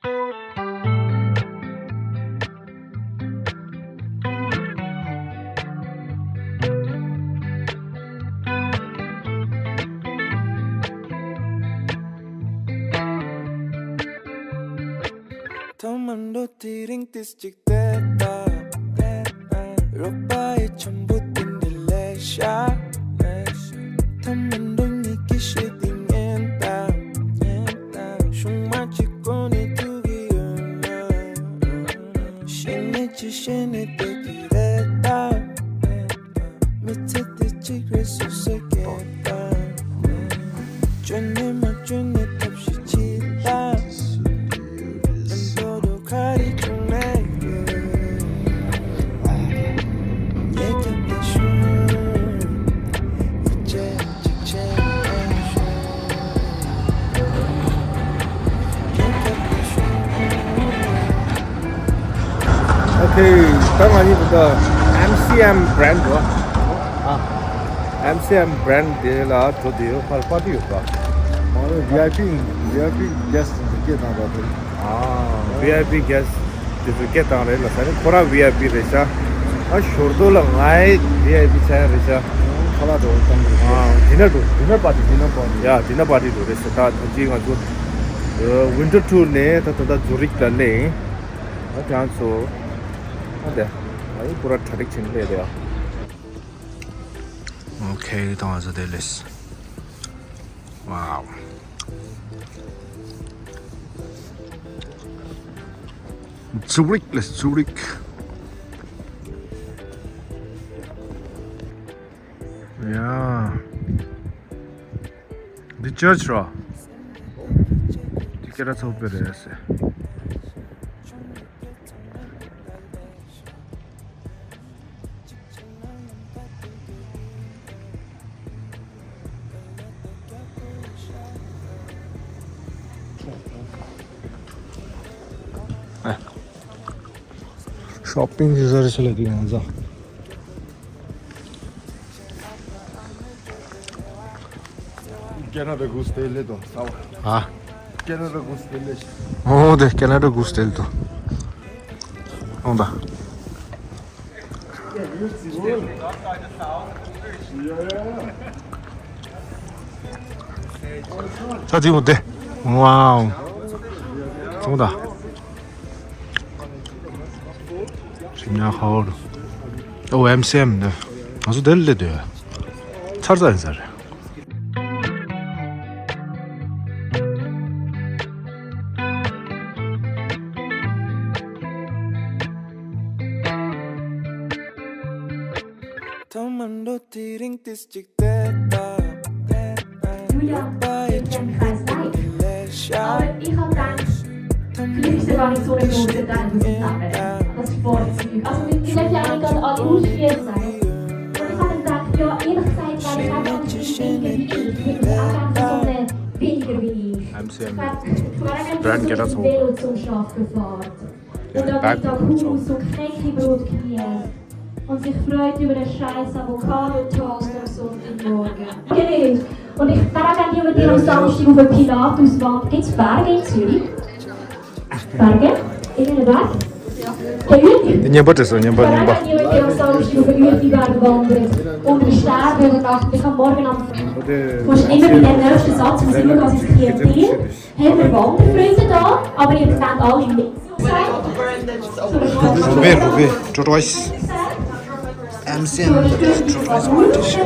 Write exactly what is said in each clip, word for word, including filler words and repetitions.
ཐ་མ་འགྲོ་དེ་རིང་ཏིས་གཅིག་བལྟས་ད། རོགས་པ་ཡི་འཆམ་པོ་དེ་འདྲ་ལས་ཤ། ཐ་མ་འགྲོ་ཉིད་ཀྱི་ཤེས་དེ་ངན་ད། ཤུང་མ་གཅིག་གོ་ནས་ཐུག་གི་ཡོད་ན། ཤེས་ནས་ཅི་ཤེས་ནས་བསྡད་ཀྱི་རེད་ད། མི་ཚེ་འདི་གཅིག་རེད་སོ་སོས་སྐྱེལ་པ། བཅོས་ནས་མ་བཅོས་ནས་ཐབས་ཤེས་བྱེད་ལ། ལན་དོ་དོ་ག་རེ་བྱུང་ནས་ཡོད། ཉེ་རྒྱབ་ལ་ཤོག་ཡིད་ཆེས་གཅིག་བྱས་ནས་ཤོག་ཉེ་རྒྱབ་ལ་ཤོག་ཨོ་ཁེ། ད་ང་གཉིས་ད་ལྟ་ཨེམ་སི་ཨེམ་བྷི་རེན་ཌི་རེད་བ། ཨ། ཨེམ་སི་ཨེམ་བྷི་རེན་ཌི་དེ་ལ་འགྲོ་དུས་ཕར་པར་ཊི་ཡོད་པ། མ་རེད། ཝི་ཨའི་པི། ཝི་ཨའི་པི་གེ་སི་ཊི་དེ་ཚོ་སྐད་བཏང་རོགས་དེ། ཨ། ཝི་ཨའི་པི་གེ་སི་ཊི་དེ་ཚོ་སྐད་བཏང་རེད་ལ་ས་ནི་ཁོ་རང་ཝི་ཨའི་པི་རེད་ཤག་ཨ། ཞོར་དུ་ལ་ངའི་ཝི་ཨའི་པི་ཆགས་ཡ་རེད་ཤག་ཁ་ལག་འགྲོ་བཏང་གི་ཨ། ཌི་ནར་འགྲོ། ཌི་ནར་པར་ཊི། ཌི་ནར་པར་ཊི། ཡ། ཌི་ནར་པར་ཊི་འགྲོ་རེད་ཟེར། ད་ད་ཅི་ང་ཚོ་ཝིན་ཊར་ཊུར་ནས་ད་ད་ད་ཛུ་རིག་ལ་སླེབས་ཡིན། ཨ། ཁྱེད་རང་ཚོ། ཨ་དེ། ཨ་ཡི་པུ་ར་ཁྲ་ཁྲིག་ཕྱིན་སླེབས་དེ་ཨ། ཨོ་ཁེ། ད་ང་ཚོ་དེ་ལས། ཝའོ། ཛུ་རིག་ལས། ཛུ་རིག། ཡ། འདི་ཅར་ཆི་ར། འདི་སྐད་གྲགས་ཚ་པོ་དཔེ་རེད་ཟེར། ཤོ་པིང་བྱེད་ས་རེད་ཤག་ལ་དེ་ང་ཚོ། Canada Goose དེ་ལས་དོ་ས་བ། ཨ། Canada Goose དེ་ལས་ཤག་ཨོ་དེ་Canada Goose དེ་ལས་དོ། ཨོ་ད། ས་ཅི་མོ་དེ། ཝའོ། ཚོང་ད། ཞིམ་ཉག་ཧ་འོ། ཨོ་ཨེམ་སི་ཨེམ་ནི། ང་ཚོ་དེ་ལ་སླེབས་དུས། ཚར་ཚར་ཡིན་ས་རེད། ཐ་མ་འགྲོ་དེ་རིང་ཏིས་གཅིག་བལྟས་ད། Julia, ich bin Kreis Leid. Aber ich habe gedacht, vielleicht ist er gar nicht so eine große Teil, muss ich sagen. Das ist voll süß. Also, wir sind ja nicht gerade alle hier sein. Und ich habe gedacht, ja, ehrlich gesagt, weil ich habe auch nicht weniger wie ich. Ich würde auch gerne so eine weniger wie ich. ཨེམ་སི་ཨེམ་བྷི་རེན་ཌི་སྐད་གྲགས་ཚ་པོ། Velo zum Schafgefahren. Und dann wird da Hummus und Knäckebrot kreiert. Und sich freut über den scheiß Avocado-Toast am Sonntagmorgen. Genau. Und ich frage an jemand, der am Samstag auf den Pilatus wandert. Gibt's Berge in Zürich? Berge? Irgendeine Berg? Herr Ueli? Frage an jemand, der am Samstag auf den Ueli-Berg wandert und im Sterben übernachtet. Ich kann morgen am, fast immer bei dem nächsten Satz, muss ich schauen, was ich zitiere. Haben wir Wanderfreunde da, aber ihr seid alle nicht. Ruby, Ruby, Tortoise. ཨེམ་སི་ཨེམ་Tortoise Competition.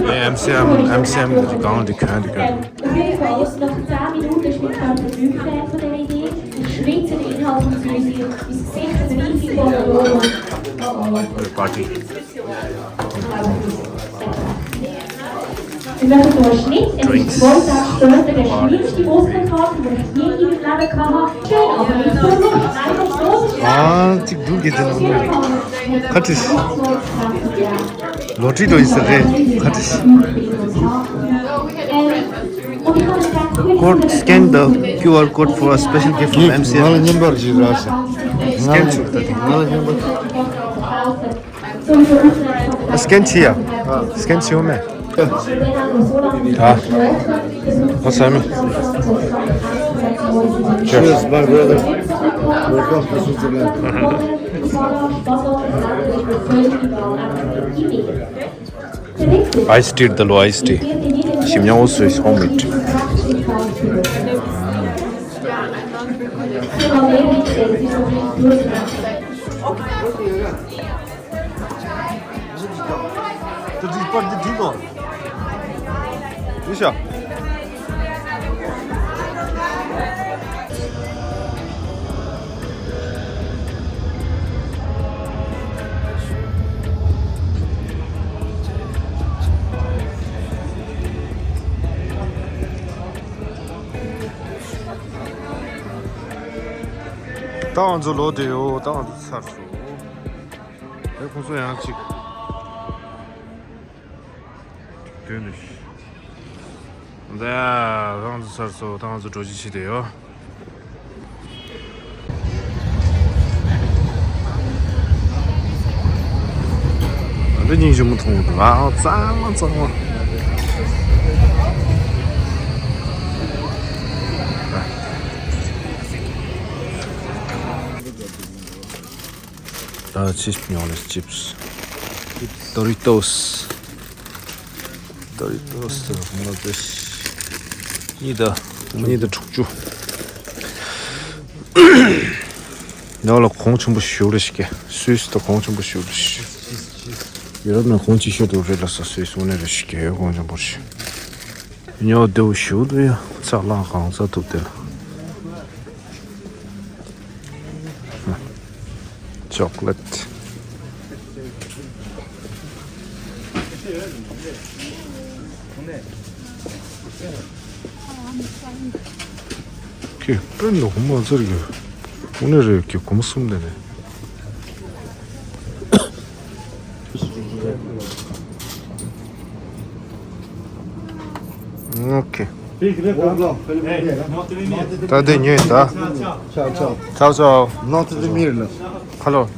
ཨེམ་སི་ཨེམ། ཨེམ་སི་ཨེམ་གི་སྒང་དེ་གྱོན་དེ་གྱོན། Auf jeden Fall, nach zehn Minuten ist mein Körper müde geworden von der Idee. Ich schwitze den Inhalt von Zürich. Mein Gesicht ist riesig voller Rohr. Oh oh. Party. Wir machen so einen Schnitt, es ist zwei Tage später der schlimmste Muskelkater, den ich je in meinem Leben gehabt habe. Schön, aber nicht so lustig, einfach so. ཨ་ཙིག་སྡུག་གི་དེ་ནང་ལོགས་ཁ་ཁྲིས་ལོ་ཊི་རི་འགྲོ་ཡིན་ཟེར་རེད། ཁ་ཁྲིས། Code, scan the Q R code for a special gift from ཨེམ་སི་ཨེམ། ང་ལ་བརྙན་པར་ཅིག་རག་ཤག་སི་ཀེན་བྱུང་ད་དེ། ང་ལ་བརྙན་པར། སི་ཀེན་བྱེད་ཡ། སི་ཀེན་བྱེད་འོང་མེད། Ah, what's happening? Cheers, my brother. Welcome to Switzerland. Iced tea ད་ལོ། Iced tea. ཞིམ་ཉམས་པོ་བཟོས། Homemade. ད་ང་ཚོ་ལོག་བསྡད་ཡོད། ད་ང་ཚོ་ཚར་སོང་། ཨེ། ཁོང་ཚོ་ཡང་ཅིག་སྡོད་ནས། ད་ང་ཚོ་ཚར་སོང་། ད་ང་ཚོ་འགྲོ་རྒྱུ་བྱས་བསྡད་ཡོད། འདི་སྙིང་རྗེ་མོ་མཐོང་གི་འདུག་ཨ། གཙང་མ་གཙང་མ། ད་ཅིབ་ཉོ་ལེ། ཅིབ་སི། Doritos། Doritos་ང་ཚོ་གཉིས་དང་། གཉིས་དང་དྲུག་ཅུ། ནོ་ལ་གོང་ཆེན་པོ་ཞེ་པོ་རེད་ཤག་སུད་སི་དང་གོང་ཆེན་པོ་ཞེ་པོ་རེད་ཤག་ཡུ་རོབ་ནང་གོང་ཆེ་ཤོས་དེ་རེད་ལ། ས་སུད་སི་དངོས་གནས་རེད་ཤག་གོང་ཆེན་པོ་རེད་ཤག་ཉོ་བདེ་པོ་ཞེ་པོ་འདུག་ཡ། ཚ་ལ་གང་ཚ་ཐུབ་དེ་ལ། Chocolate། ཁྱེད་དཔོན་དུ་གོམ་མ་ཚར་གི། དངོས་གནས་རེད་ཀྱི། གོམ་གསུམ་དེ་ནས། ཨོ་ཁེ། ད་དེ་ཉོས་ད། Ciao, ciao. Ciao, ciao. Notte di Mirlo. Hello.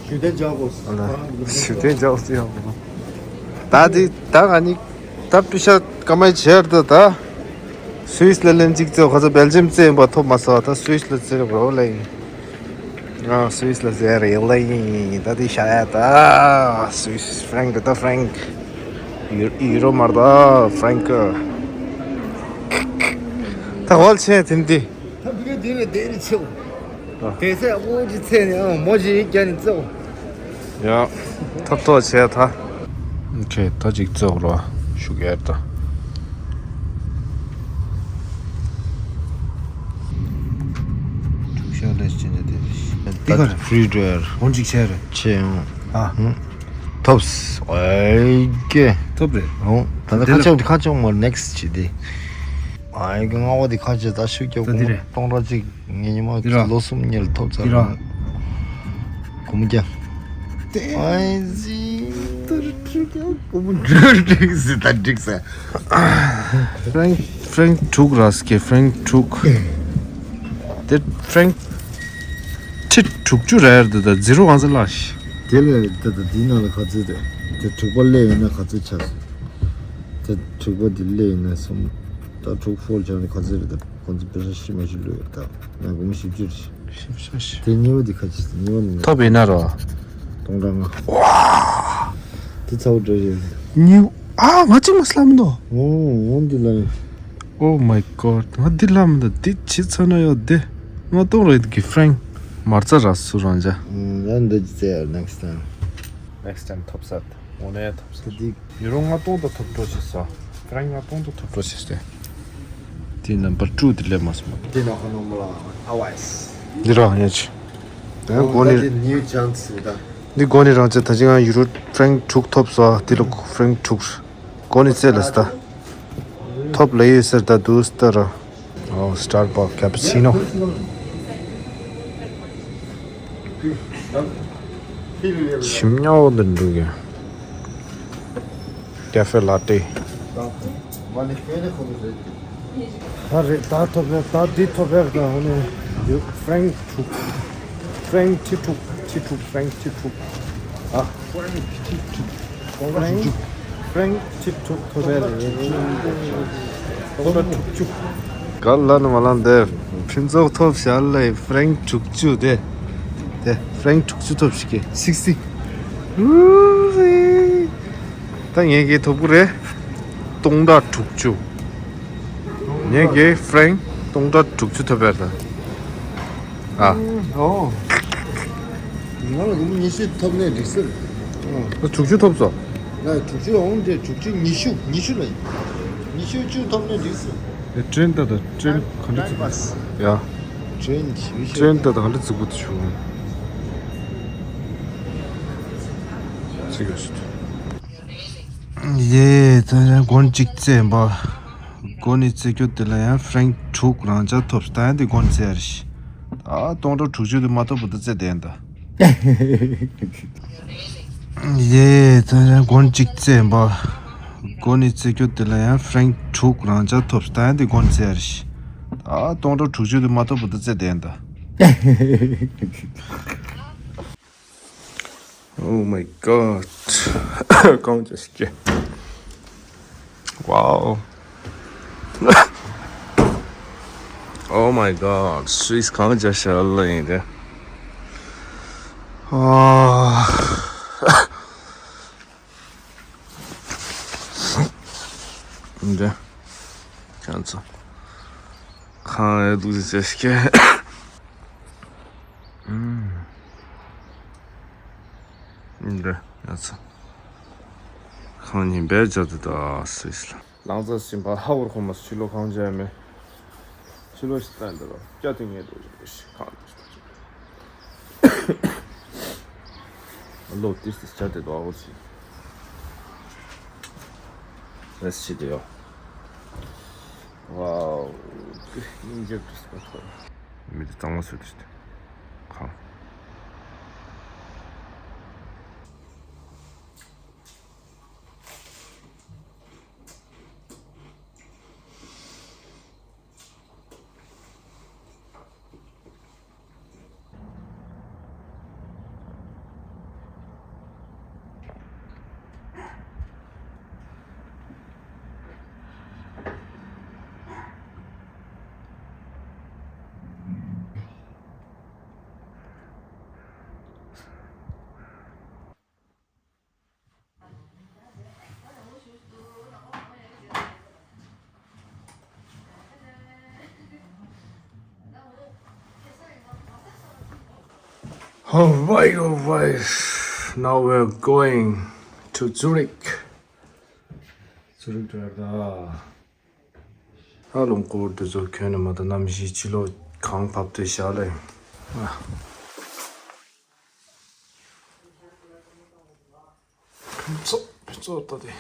Ciudad Jagos. Ciudad Jagos. ད་དེ་ད་ང་གཉིས་ད་པི་ཤ་ཀ་མའི་ཆེར་ད་ད། སུད་སི་ལ་ལན་གཅིག་བཙལ། ཁ་ཚ་བེལ་ཇམ་བཙལ་ཡིན་པ་ཐོབ་མ་སོང་། ད་སུད་སི་ལ་བཙལ་རོགས་ལ་ཡིན། ཨ། སུད་སི་ལ་ཟེར་ཡོད་ལ་ཡིན། ད་དེ་ཤ་ཡ་ད། སུད་སི་ཧྥ་རན་ཀི་ད། ཧྥ་རན་ཀི། ཡུ་ཡུ་རོ་མར་ད། ཧྥ་རན་ཀི། ད་འོལ་ཆེ་དེ་འདི། ད་བུ་ག་དེ་ལ་དེ་རི་ཆེའོ། དེ་ཚེ་ཨོ་ཇི་ཚེ་ནས་ཨ་མོ་ཇི་རྒྱ་ནས་བཙོ། ཡ། ཐབ་ཐོག་བྱས་ད། ཁྱེད་ད་ཅིག་བཙོག་རོ་ཞུ་གེར་ད། འཁྲུག་ཤ་ལས་ཅན་དེ་འདི་གར་ཧྥི་རི་ཌ་ཡར་འོན་ཅིག་བྱས་རེད། ཆེ་ཡང་། ཨ། ཐོབ་སི། ཨའི་ཀེ། ཐོབ་རེད། ཨོ། ད་ལྟ་ཁ་ཆག་ཁ་ཆག་མོ་ནེག་སི་ཊི་བྱེད་དེ། ཨའི་ཀེ་ང་བ་དེ་ཁ་ཆག་ད་ཤུགས་རྒྱག་ད་འདི་རེད། སྟོང་ཕྲག་གཅིག་ངས་ཉི་མ་འདི་ར། ལོ་གསུམ་གཉིས་ལ་ཐོབ་ཚར། འདི་ར། གོ་མོ་རྒྱ། ཨའི་ཟི། ད་རི་ཁྲིག་གོ་མོ་འགྲིག་ཟི། ད་འགྲིག་ཟེར། ཧྥ་རན་ཧྥ་རན་དྲུག་ར་སི་ཀེ། ཧྥ་རན་དྲུག་དེ་ཧྥ་རན་ཁྲི་དྲུག་ཅུ་རེད་འདུག་ད་ཛི་རོ་གང་ཚ་ལ་ཤི། དེ་ལས་ད་ད་འདི་ནང་ལ་ག་ཚོད་རེད། དེ་དྲུག་པ་སླེབས་ཡོད་ན་ག་ཚོད་ཆགས་སོང་། དེ་དྲུག་པ་འདི་སླེབས་ཡོད་ན་གསུམ། ད་དྲུག་ཧྥོར་ཆགས་ན་ག་ཚོད་རེད་ད། ཁོང་ཚོ་པེ་ས་ཤི་མ་ཤི་ལོས་ད། ང་དགོང་ཞིབ་འཇུག་རེད། ཞིབ་ཆ་ཞིབ། དེ་ཉི་འོ་འདི་ཁ་ཅིག་ཉི་འོ་ནི། ཐོབ་ཡིན་ན་རོ། སྟོང་ཕྲག་ལྔ། ཝ། དེ་ཚ་བོ་འདྲ་རེད། ཉི་འོ། ཨ། ང་གཅིག་མ་སླ་མི་འདུག་ཨོ། ཨོ་འདི་ལ། Oh my god། ང་འདི་སླ་མི་འདུག་འདི་བྱེད་ཚར་ན་ཡོད་དེ། ང་སྟོང་རེད་གི་ཧྥ་རན་མར་ཚ་ར་སུ་རང་ཅག་ང་འདི་ཅི་ཚེ་next time། Next time ཐོབ་ས། དངོས་གནས་ཐོབ་ས། ད་འདི། ཡུ་རོ་ལྔ་སྟོང་དང་ཐོབ་འགྲོ་བྱེད་ས། ཧྥ་རན་ལྔ་སྟོང་དང་ཐོབ་འགྲོ་བྱེད་ས། དེ་ནམ་བར་ཀྲུ་དེ་ལས་མ་སོང་། དེ་ནང་ཁ་ནང་མོ་ལ་ཨ་ཝའི་སི། འདི་རང་ཡ་ཆི། ཨོ། ད་གོ་ནི། ད་དེ་ནིའུ་ཅན་སི་ད། འདི་གོ་ནི་རང་ཚེ་ད་ཅི་ང་ཡུ་རོ་ཧྥ་རན་དྲུག་ཐོབ་སོ། དེ་ལ་ཧྥ་རན་དྲུག་གོ་ནི་ཚེ་ལ་སི་ད། ཐོབ་ལ་ཡོད་ཟེར་ད་དུ་སི་ད་ར། ཨོ། Starbucks cappuccino། ཞིམ་ཉམས་པོ་འདི་འདུག་གི། Cafe latte། ད་རེད། ད་ཐོབ་ཡ། ད་འདི་ཐོབ་ཡ། ད་ཧོ་ནི་ཧྥ་རན་དྲུག་ཧྥ་རན་ཁྲི་དྲུག་ཁྲི་དྲུག་ཧྥ་རན་ཁྲི་དྲུག་ཨ། ཧྥ་རན་ཁྲི་དྲུག་ཧྥ་རན། ཧྥ་རན་ཁི་ཁྲི་དྲུག་ཐོབ་པ་རེད། སྟོང་ཕྲག་དྲུག་ཅུ། ག་ལ་ནི་མ་ལ་འདི་ཕུན་ཚོགས་ཐོབ་ཤག་ལ། ཧྥ་རན་ཁི་དྲུག་ཅུ་དེ། དེ་ཧྥ་རན་ཁི་དྲུག་ཅུ་ཐོབ་ཤག་གི་སིག་སི། ད་ངས་གི་ཐོབ་གི་རེད། སྟོང་ཕྲག་དྲུག་ཅུ། ངས་གི་ཧྥ་རན་ཁི་སྟོང་ཕྲག་དྲུག་ཅུ་ཐོབ་པ་རེད་ད། ཨ། ཨོ། ང་ལ་སྒོར་མོ་ཉི་ཤུ་ཐོབ་ནས་འགྲིག་ཟེར། ཨ། དྲུག་ཅུ་ཐོབ་སོང་། ང་དྲུག་ཅུ་འོང་དེ་དྲུག་ཅུ་ཉི་ཤུ་ཉི་ཤུ་ལ་ཡིན། ཉི་ཤུ་བཅུ་ཐོབ་ནས་འགྲིག་ཟེར། ཨེ། ཊེན་ད་ད་ཊེན་ག་འདྲ་བརྩིགས་པ། ཡ། ཊེན་ཉི་ཤུ། ཊེན་ད་ད་ག་འདྲ་བརྩིགས་པ་དེ་ཞུ། ཚིག་ཡོད་སུ། ཡེ། ད་ཡང་སྒོར་གཅིག་བཙལ་བ། སྒོར་གཉིས་བཙལ་རྒྱུ་དེ་ལ་ཡང་ཧྥ་རན་ཁི་དྲུག་རང་འཇགས་ཐོབ་ད། ཡང་དེ་སྒོར་བཙལ་རེ་ཤི། ད་སྟོང་ཕྲག་དྲུག་ཅུ་དེ་མ་ཐོབ་པ་དེ་བཙལ་བསྡད་ཡིན་ད། ཡེ། ད་ཡང་སྒོར་གཅིག་བཙལ་བ། སྒོར་གཉིས་བཙལ་རྒྱུ་དེ་ལ་ཡང་ཧྥ་རན་ཁི་དྲུག་རང་འཇགས་ཐོབ་ད། ཡང་དེ་སྒོར་བཙལ་རེ་ཤི། ད་སྟོང་ཕྲག་དྲུག་ཅུ་དེ་མ་ཐོབ་པ་དེ་བཙལ་བསྡད་ཡིན་ད། Oh my god. གང་བྱས་ཀྱི། Wow. Oh my god. སུས་གང་བྱས་ཤག་ལ་ཡིན་ཏེ། ཨ། འདི། ཁྱེད་ཚོ། གང་ཡས་འདུག་ཟེར་ཀྱི། ཨུམ། འདི་ཡ་ཚ། ཁང་ཉིན་པའི་རྒྱབ་ཏུ་ད་སུས་ལ། ལང་ཚ་ཟིན་པ་ཧ་གོར་ཁོ་མ་ཕྱི་ལོ་གང་བྱས་མེད། ཕྱི་ལོ་ཞིག་བསྟན་འདི་ལ་སྐྱ་དེ་ངས་འགྲོ་བཞིན་པའི་ཤི་ཁང་དུ། ལོ་ཏིས་ཏིས་སྐྱ་དེ་འདུག་ཨ་ཁོ་ཚི། རེས་ཤི་དེ་ཡོ། ཝའོ། སྙིང་རྗེ་པོ་འདུག་ཁོ། མི་དེ་གཙང་མ་བཟོས་ཏེ་ཤི་དེ། ཁང་། All right, all right. Now we're going to Zurich. Zurich to the. ཨ། ལུང་སྐོར་དེ་ཚོ་གྱོན་ནས་མ་གཏོགས་གནམ་གཤིས་ཕྱི་ལོགས་གངས་བབས་ཏེ་བཞག་ལེ། ཨ། ཕུན་ཚོགས་ཕུན་ཚོགས་ལྟ་དེ།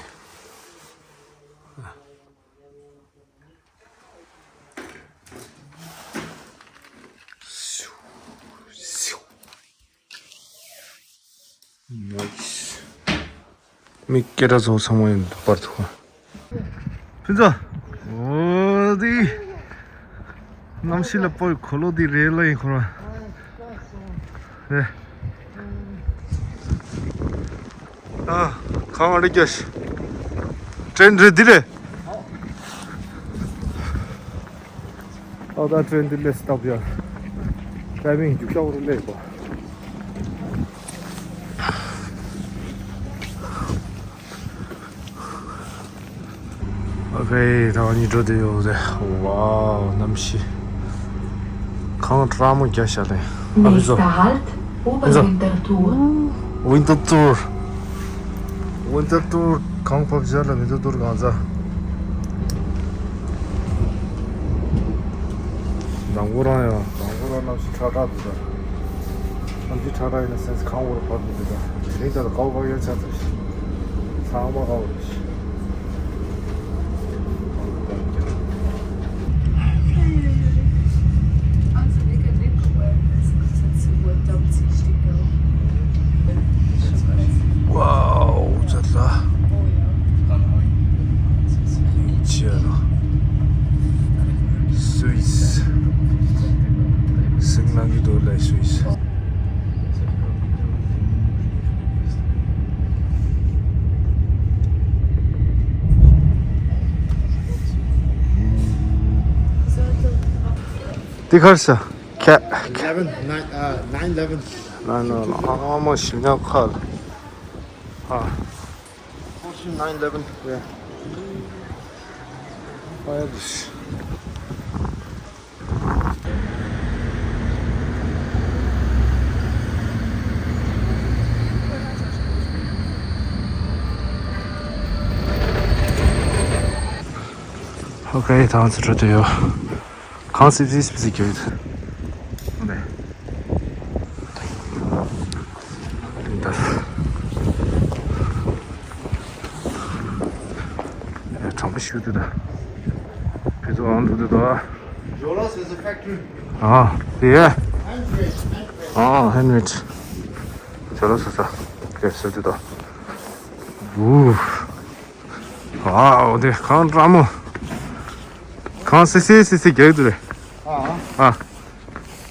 ནའིས། མི་སྐད་གྲགས་ཚོགས་ཚང་མ་ཡིན་པར་ཐུག་ཕུན་ཚོགས། འོ་དེ། གནམ་གཤིས་ལ་སྤོ་གོ་ལོ་དེ་རེད་ལ་ཡིན་ཁོ་ར། རེད། ཨ། གང་རེད་ཀྱ་ཤི། ཊེན་རེད་འདི་རེད། ཨ། ད་ཊེན་འདི་ལས་སྟབས་ཡག་ཊའི་མིང་རྒྱུག་ཤག་རུ་ལས་པ། ཨོ་ཁེ། ད་ང་གཉིས་འགྲོ་བསྡད་ཡོད་རེད། ཝའོ། གནམ་གཤིས། གངས་སྐྲག་མོ་རྒྱག་ཤག་ལེ། ཨ། ཕུན་ཚོགས། Nächster Halt, Oberwinterthur. Winterthur. Winterthur གངས་བབས་ཤག་ལེ། Winterthur གངས་ཚ། དང་པོ་རང་ཡང་། དང་པོ་རང་གནམ་གཤིས་ཁྲ་ཁྲ་འདུག་ད། གནམ་གཤིས་ཁྲ་ཁྲ་ཡིན་ན་སེམས་གངས་འོར་བབས་འདུག་ད། དེ་རིང་ད་ལྟ་དཀའ་བ་ཡོད་ཆགས་ཚར་ཤག་ཚང་མ་དཀའ་བ་རེད་ཤག Wow, that's a. Swiss. Sing langi do lai Swiss. འདི་གར་ཤ། ཁ། eleven, nine, uh, nine eleven. ལ་ནོ་ལ་ཨ་མོ་ཞིམ་ཉག་ཁ་ལ། ཨ། Fourteen, nine eleven. Yeah. Fire this. Okay, ད་ང་ཚོ་འགྲོ་འདོད་ཡོད། གངས་སིབ་སིབ་སིབ་སིབ་རྒྱག་གི་འདུག་ཨ་ནི། འདི་ལྟར། ཨེ། གྲང་མོ་ཞིག་འདུག་ད། ཕི་ཚོ་ཨང་འདུག་འདུག་ད། Jolos is a factory. ཨ། དེ། Handmade, handmade. ཨ། ཧེན་མེད། ཇོ་ལོ་སོ་ས། ཀེ་སོ་འདུག་ད། ཝུ། ཝའོ། དེ་གངས་འདྲ་མོ། གངས་སིབ་སིབ་སིབ་སིབ་རྒྱག་གི་འདུག་རེད། ཨ། ཨ།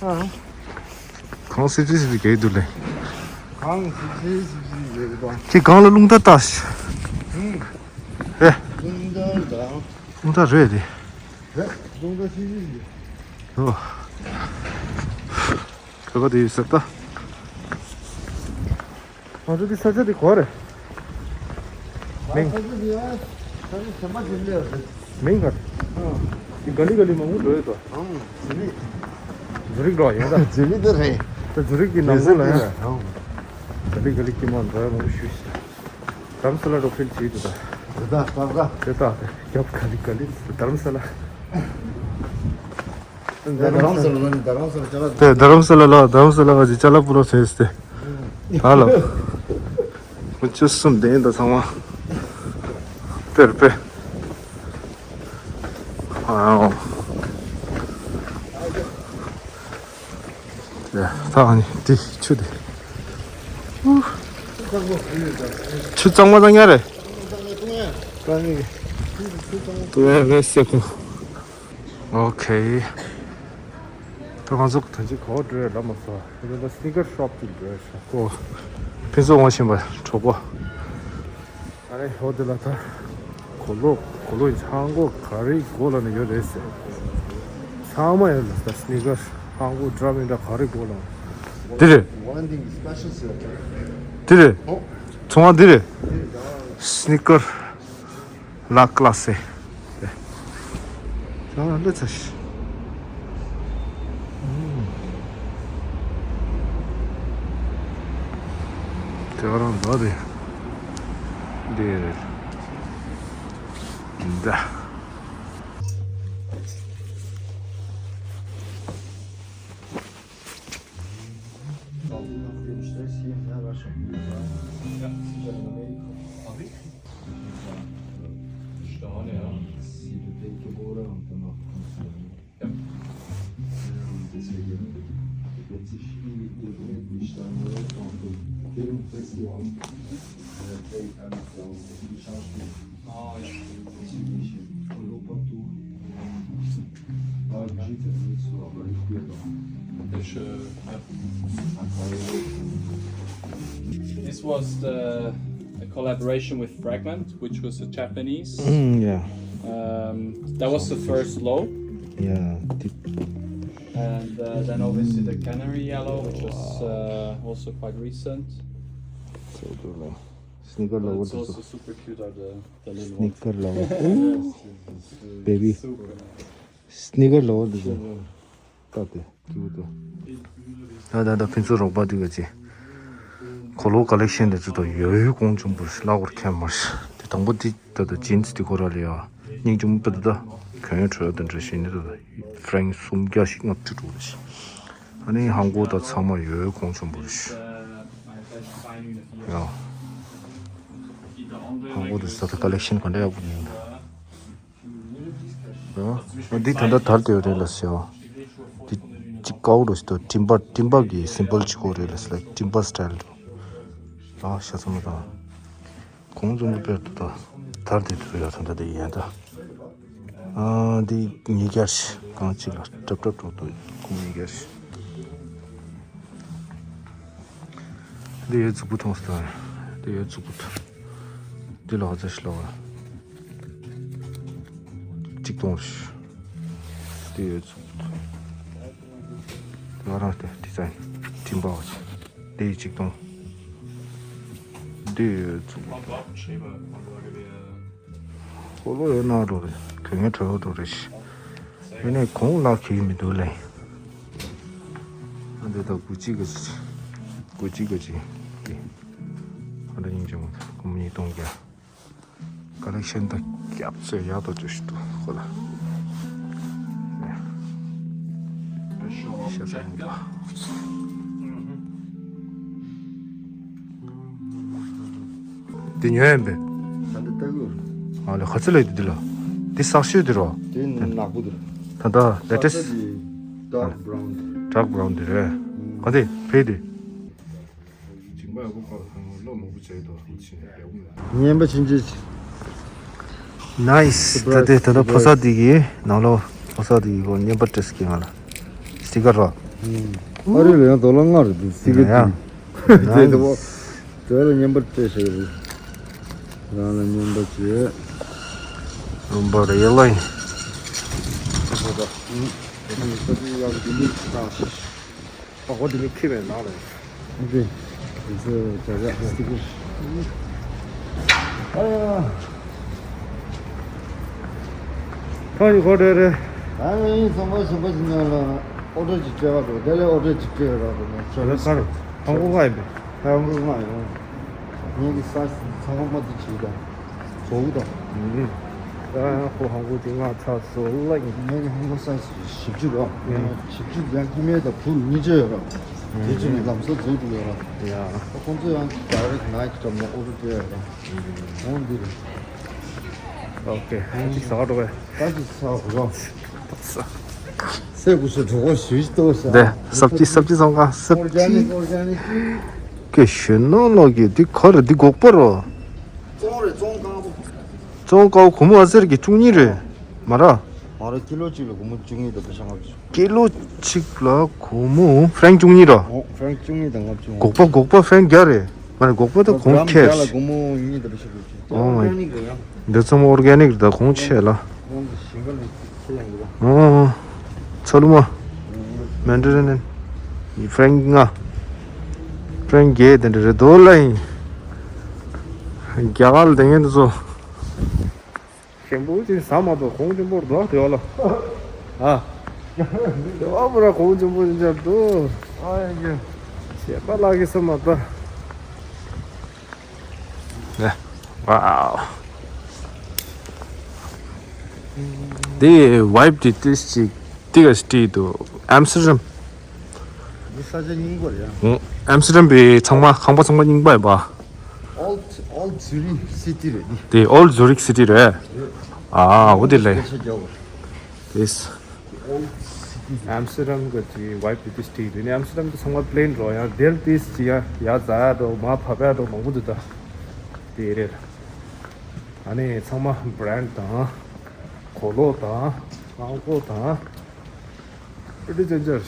ཨ། གངས་སིབ་སིབ་སིབ་སིབ་རྒྱག་གི་འདུག་ལེ། གངས་སིབ་སིབ་སིབ་སིབ་རྒྱག་གི་འདུག་ཁྱེད་གངས་ལ་རླུང་རྟ་བཏགས། ཧུམ། ཨེ། རླུང་རྟ་དང་། རླུང་རྟ་རེད་དེ། རེད། རླུང་རྟ་སིབ་སིབ་སིབ། ཨོ། ཁ་ཁ་དེ་ཡོད་ཟེར་ད། ང་ཚོ་འདི་ས་ཆ་འདི་ག་རེད། མིང་། ས་ཆ་འདི་ཡ། ས་ཆ་ཚན་པ་ཅིག་སླེབས་ཡོད་རེད། མིང་ག་རེད། ཨ། འདི་ག་ལི་ག་ལི་མང་པོ་འགྲོ་ཡོད་དོ། ཨང་། ཛུ་རིག་ཛུ་རིག་འགྲོ་ཡོད་ད། ཛུ་རིག་འདི་རེད། ད་ཛུ་རིག་གི་ནང་ལོགས་ལ་ཡ། ཨང་། ག་ལི་ག་ལི་ཀྱི་མང་འགྲོ་ཡ་མང་པོ་ཞུས་ཤག་དྷ་རམ་ས་ལ་འགྲོ་ཕེབས་བྱེད་འདུག་ད། དེ་ད་ད་ད། དེ་ད་དེ་རྒྱབ་ག་ལི་ག་ལི་དྷ་རམ་ས་ལ། རྡ་རམ་ས་ལ་ལ་ནི་རྡ་རམ་ས་ལ་ཅ་ལག་དེ་རྡ་རམ་ས་ལ་ལ་རྡ་རམ་ས་ལ་ང་ཅི་ཅ་ལག་པུ་རོ་ཟེར་ཏེ། ཨ་ལ། ཁོ་ཆུ་གསུམ་ལྡན་ད་ཚང་མ། དེར་པེ། ཨའོ། ཡ་ད་ཨ་ནི་དེ་ཆུ་དེ། ཆུ་གཙང་མ་གཙང་ཡ་རེད། གཙང་ཡ་རེད་ཟེར་ཁོ། ཨོ་ཁེ། ད་ང་ཚོ་ད་ཅི་ག་པར་འགྲོ་ཡ་ལབ་མ་སོང་། ད་ལྟ་སི་ནི་ཀར་ཤོབ་ཅིག་འགྲོ་ཡ་ཤག་ཁོ། ཕུན་ཚོགས་དབང་ཆེན་པ་གྲོགས་པོ། ཨ་རེ་ཧོ་དེ་ལ་ད། གོས་ལོག་གོས་ལོག་ཡིན་ཆང་གོ་ག་རེ་གོ་ལ་ནི་ཡོད་རེད་ཟེར། ཚང་མ་ཡོད་ལ་ད་སི་ནི་ཀར་ཆང་གོ་འདྲ་མི་འདྲ་ག་རེ་གོ་ལ། འདི་རེད། འདི་རེད། ཚོང་བ་འདི་རེད། སི་ནི་ཀར། ལ་ཀླ་སེ། ཡང་ལ་ལེ་ཚ་ཤི། དེ་བ་རང་འདོ་དེ། དེ་རེད། འདི། This was the a collaboration with Fragment, which was a Japanese. Mm, yeah. Um, that was the first low. Yeah. And uh, then obviously the Canary Yellow, which was uh, also quite recent. So good, man. Sneaker lover. It's also super cute, are the, the little ones. Sneaker lover. Ooh, baby. Super nice. Sneaker lover. ད་དེ་ཀྱུ་ཏོ། ད་ད་ད་ཕུན་ཚོགས་རོགས་པ་འདི་ག་ཅི། གོས་ལོག་ཀ་ལེག་ཤན་དེ་ཚོ་ད་ཡོད་གོང་ཆེན་པོ་ལ་གོར་ཁྱད་མར་ཤི། དེ་དང་པོ་འདི་ད་ད་ཇིན་སི་འདི་གོ་ར་ལ་ཡ། སྙིང་རྗེ་མོ་པ་ད་ད་གྱོན་ཡོད་འཕྲོད་དེ་འདྲ་ཤི་ནི་ད་ད་ཧྥ་རན་སུམ་བརྒྱ་ཞིག་ལྔ་བཅུ་འགྲོ་ར་ཤི། ཨ་ནི་ཧང་གོ་ད་ཚང་མ་ཡོད་གོང་ཆེན་པོ་ར་ཤི། ཡ། ཧང་གོ་ད་ད་ད་ཀ་ལེག་ཤན་ག་འདྲ་ཡག་པོ་ཡིན་ད། འདི་ད་ལྟ་དར་དེ་རེད་ལ་ཟེར་བ། འདི་གཅིག་ཀའོ་རོ་ཞིག་ཏུ་ཊིམ་པར་ཊིམ་པར་གྱི་སིམ་བོལ་གཅིག་པོ་རེད་ལ་ཟེར་ཊིམ་པར་སི་ཊའིལ་དུ། ཨ་ཤ་ཚ་མོ་དང་། གོང་རྫོང་གི་དཔེར་དུ་ད་དར་དེ་དུ་ཡོད་ད་ད་དེ་ཡིན་ད། ཨ་འདི་ཉིས་བརྒྱ་ཞིག་གང་གཅིག་ལ་གྲབ་གྲབ་གྲོགས་དུ་གོང་ཉིས་བརྒྱ་ཞིག་འདི་ཡོད་གཟུགས་པོ་མཐོང་སྟེ། འདི་ཡོད་གཟུགས་པོ། འདི་ལོག་ཚ་ཤི་ལོག་གཅིག་གཏོང་རེ། འདི་ཡོད་གཟུགས་པོ། ང་རང་དེ་ཌི་ཛའིན་ཁྲིམས་པ་བ་ཆེ། དེ་ཡི་ཆིག་སྟོང་། འདི་ཚུགས། ཁོ་ལོ་ཡོད་ན་འགྲོ་རེད། གོས་ངན་གྲོད་ཁོག་འགྲོ་རེད། ཡིན་ནའི་གོང་ལག་གི་མི་འདུག་ལེ། ཨ་འདི་ད་དགུ་གཅིག་གི་དགུ་གཅིག་གི་ཅིག་གི། ཨ་འདྲ་སྙིང་རྗེ་མོ། སྒོར་མོ་ཉིས་སྟོང་བརྒྱ། ཀ་ལེག་ཤན་དང་རྒྱབ་ཚོས་ཡག་ཏུ་བཅོས་ཤིག་འདུག་ཁོ་ལ། ཤ་ཚ་ཡིན་པ། འདི་ཉོས་ཡིན་པས། ད་འདི་ལྟ་གི་ཨ་ལེ་ག་ཚོད་ལས་འདི་ལ། འདི་གསར་ཤོས་འདི་རོ། དེ་ནག་པོ་འདི་རེད། ད་ལྟ་ལེ་ཊེ་སི་ཊི། ཌརཀ་བྷ་རའུན་འདི་རེད། ཨ་འདི་ཕེ་འདི། ཇིང་པ་ཡག་པོ་ཁ་ལ་ཐང་བློ་མང་པོ་བྱས་ཏོ་ཕྱིན་ཡག་པོ་མེད། ཉན་པ་ཕྱིན་ཆད། ནའིས། ད་ལྟའི་ད་ལྟ་ཕོ་གསར་འདི་གི་ནང་ལོགས་ཕོ་གསར་འདི་གི་སྐོར་བརྙན་པར་སྤྲད་ཀྱི་ང་ལ་སི་ཊི་ཀར་རོ། ཨ་རི་ལ་ཡང་ཌོ་ལར་ལྔ་རེད་འདུག་སི་ཊི་ཀར་ཡ་འདི། དེ་དེ་བོ་དེ་ལ་བརྙན་པར་སྤྲད་ཤག་རེད། རང་ལ་བརྙན་པར་བྱས། རུམ་པ་རེད་ལ་ཡིན། ཨ་ཁོ་དེ་ནི་ཁྱི་བའི་ནང་ལ་ཡིན། འདི། འདི་ཚོ་བྱ་བྱ་སི་ཊི་ཀར། ཨ། ཁ་ཡི་གོ་འདྲ་རེད། ད་ངས་ཡིན་ཚང་མ་ཞིམ་པོ་ཞིག་ཉོ་ལ་ཨོ་ཌར་ཅིག་སྤྲད་པ་འགྲོ། དེ་ལས་ཨོ་ཌར་ཅིག་སྤྲད་པ་རོགས་དང་ནས་ཁྱོད་རེ་ཁར་ཧང་གོ་ང་ཡིན་པས། ཧང་གོ་ང་ཡིན། ངས་ཀྱི་ས་ཚང་མ་འདི་བྱེད་དང་། བཟོ་གི་དང་། ཨུམ། ད་ཡང་ཁོ་ཧང་གོ་དེ་ང་ཚ་བཟོ་ལ་ཡིན། ངས་ཀྱི་ཧང་གོ་ས་བཞི་བཅུ་རོགས། ཨུམ། བཞི་བཅུ་ཡང་ཀི་མེད་དང་བུ་གཉིས་ཆ་ཡོད་རོགས། དེ་ཚོ་ནས་ལམ་སང་བཟོ་ཐུབ་ཡོད་རོགས། ཡ། ད་ཁོང་ཚོ་ཡང་ཌའི་རེག་ནའི་ཀི་ཀྲམ་ནས་ཨོ་ཌར་སྤྲད་ཡོད་རོགས། འོང་འདི་རེད། ཨོ་ཁེ། ཅིག་ཟ་འགྲོ་བས། ད་ཅིག་ཟ་འགྲོ། སེ་གུ་སུ་གྲོགས་པོ་ཞུས་ཏོ་ཤ། འདི་སབ་ཅི་སབ་ཅི་ཚང་ཀ་སབ་ཅི། ཨོར་ག་ནིག་ཨོར་ག་ནིག་ཀེ་ཞོན་ནོ་ལོ་གི་འདི་ག་རེ། འདི་སྒོག་པ་རོ། ཙོང་རེད། ཙོང་ཀའོ། ཙོང་ཀའོ་སྒོར་མོ་ཨ་ཙེར་གི་བཅུ་གཉིས་རེད། མ་ར། མ་ར་ཀི་ལོ་གཅིག་ལ་སྒོར་མོ་བཅུ་གཉིས་དང་བརྒྱ་ཆ་ལྔ་བཅུ། ཀི་ལོ་གཅིག་ལ་སྒོར་མོ་ཧྥ་རན་ཀི་བཅུ་གཉིས་ར། ཨོ་ཧྥ་རན་ཀི་བཅུ་གཉིས་དང་ལྔ་བཅུ། སྒོག་པ་སྒོག་པ་ཧྥ་རན་ཀི་བརྒྱ་རེད། མ་རེད། སྒོག་པ་དང་གོང་ཁེ་ཤི། སྒོར་མོ་གཉིས་དང་བརྒྱ་ཆ་དགུ་བཅུ། ཨོ་མའི། འདི་ཚང་མ་ཨོར་ག་ནིག་རེད། ད་གོང་ཆེ་ལ། ཁོང་གི་ཞིང་ཁ་ནས་ཁྱེར་ཡོང་གི་རེད། ཨོ། ཚ་ལུ་མ། མན་ཌ་རིན། ཧྥ་རན་ཀི་ལྔ། ཧྥ་རན་ཀི་བརྒྱད་དེ་འདྲ་རེད་དོ་ལ་ཡིན། རྒྱ་གར་ལ་དེ་ངན་དུ་ཚོ། ཞིམ་པོ་ཅིག་ཟ་མ་གཏོགས་གོང་ཆེན་པོར་འདུག་དེ་བ་ལ། ཨ། དེ་བ་པུ་ར་གོང་ཆེན་པོ་ཅིག་འཇར་འདུག་ཨ་ཡ། བྱས་པ་ལག་གི་ས་མ་ལྟ། ནས། ཝའོ། འདི་ཝའིབ་དེ་ཏིས་ཅིག་ཏི་ག་སི་ཏི་དུ་ཨམ་སི་ཊར་ཌམ། འདི་ས་ཆ་རྙིང་པ་རེད་ཡ། ཨམ་སི་ཊར་ཌམ་པའི་ཚང་མ་ཁང་པ་ཚང་མ་རྙིང་པ་ཡིན་པ། Old Old Zurich City རེད་འདི། དེ་Old Zurich City རེད། ཨ་འོ་དེ་ལས། ཤ་རྒྱག་པ། དེས། Old City ཨམ་སི་ཊར་ཌམ་གི་ཅིག་ཝའིབ་དེ་ཏིས་ཏིས་དེ་ནས་ཨམ་སི་ཊར་ཌམ་དུ་ཚང་མ་པི་ལེན་འགྲོ་ཡང་དེར་ཏིས་ཅིག་ཡ་ཡ་ཛ་ཡ་འགྲོ་མ་ཕབ་ཡ་འགྲོ་མང་པོ་འདུག་ད། དེ་རེད། ཨ་ནི་ཚང་མ་བྷི་རན་ཌི་དང་། གོས་ལོག་དང་། རྐང་ཁོག་དང་། ཨ་ཏི་ཅན་ཅར།